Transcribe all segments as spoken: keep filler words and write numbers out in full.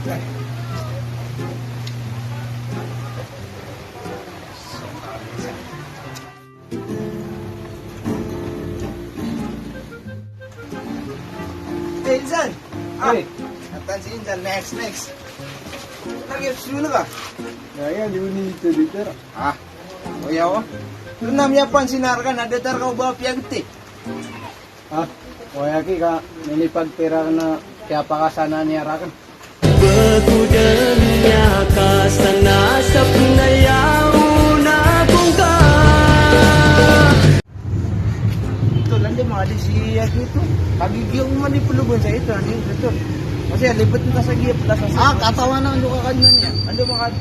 Hey, Insan. Ah, Hey. Atan si Insan, next, next. Lagi, suno ka? Ya, ya, di ba ni ito dito? Ah, o ya, o. Ito na miyapansin a rakan, na datar ka o ba piyagti. Ah, o ya ki ka, minipagtira na kiyapakasanan iyan rakan. Bego dn aya ka sa na sa pnaya o na kongka. Tol, anda makadi si Aki ito? Kagiya ko man i plogan sa ito, anda ito, tol? Kasi alibet na sa giya pla sa. Ah, katawan na, ando ka kadnan iyan? Anda maka-,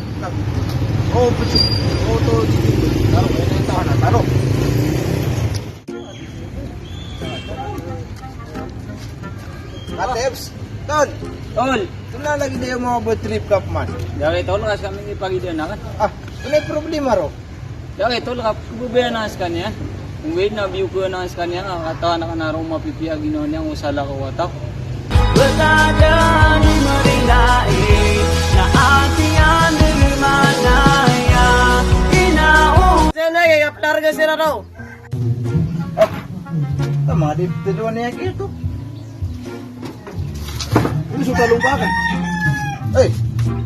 o, pwede. O, tol, dito. Taro, taro, taro. Ka Tebs, tol. Tol. Ito na lagid aya manga ba trip ka pman. Daki, tol, ka skami i pagidaon aken. Ah, ino i problema ron? Daki, tol, ka, kababaya aken skaniyan. Oway, na biyo ko aken skaniyan, katawan aken a roo mapipiya ginawa niyan o salakaw a taw. Betadan i marinai na atiyan di manaya ina o. Sana ya, ya, pelarga sira daw. Ah, tama di, tedwa niya kito. Ino so talompa aken? Ey,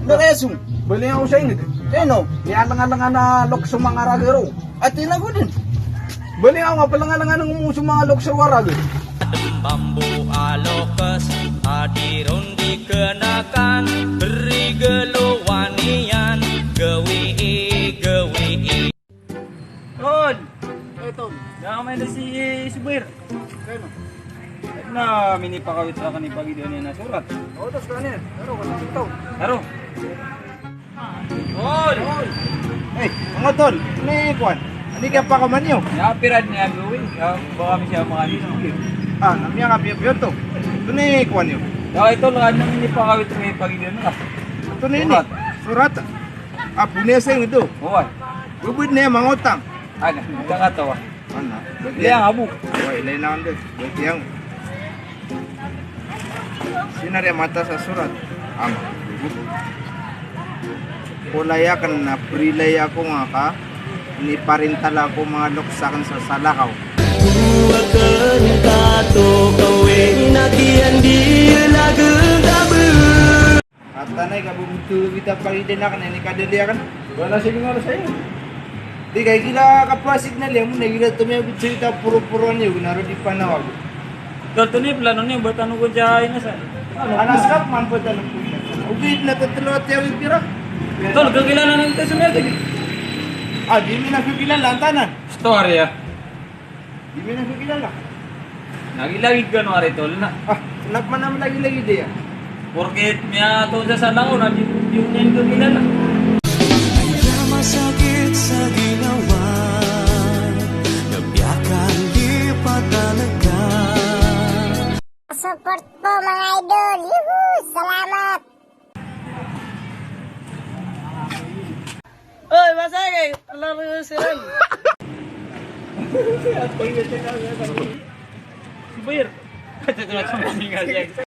ino kaya song? Bali ako sa inged. Ino? Niyalengalengan a loks o manga raga ron. Ati na ko den. Bali ako nga pelengalengan o manga loks o raga. Bambo a loks a di ron dikenakan, beri gelowan iyan, gawii, gawii. Tol! Ey, Tol. Aya ka mailay si Subir. Kano? Na minipakawit raken i pagidaon iyan a sorat. O, tos kaniyan. Taro, kano, Tol? Taro. Tol! Ey, manga Tol, ini kowan. Ini kiyapakaman iyo? Ya, pirad niyan gawii. Ya, baka misiya makan iyo. Ah, na miyapiyapiya oto. Ini kowan iyo. Ya, ito, lakan na minipakawit raken i pagidaon iyan a sorat. Ito na ini. Sorat. Apo niyan sa inged o. Oway. Bebed niyan mangotang. Ana, utang a taw a. Ana. Ilay angka bo. Oway, ilay angka bo. Bebed iyan. Sii na riya mata sa sorat. Ama. Kolay aken na perilay ako nga ka, iniparintal ako manga loks aken sa salakaw. Ko aken ka to kawin a kiyan di lageng ka be. Atanay ka bo, bebetho kita pagidaon aken, ini kadali aken. Wala, sige nga, saya. Di ka igira kapasignal iyan, mo na igira tomiyabet sa kita poro-poroan iyo, na roo di panawag. Tol, tonaa i plano niyo, ba tano ko diyai na sa. Anas ka, man ba tano ko. Ogaid na tatlo a tiyawid kira. Tol, kakilala niyo so miyatid? Ah, di mi na kakilala, antaa na? Story, ah. Di mi na kakilala. Lagilagid kano ari, Tol, na. Ah, kenapa man a malagilagid iyan? Porket miyatoon sa salakaw na di, di niyan kakilala. Kaya masakit sa ginawa, na biyakan di pa talaga. Support po, mga idol. Yuhu! Salamat! Oy, masakit! Alam mo yung siran. Subir.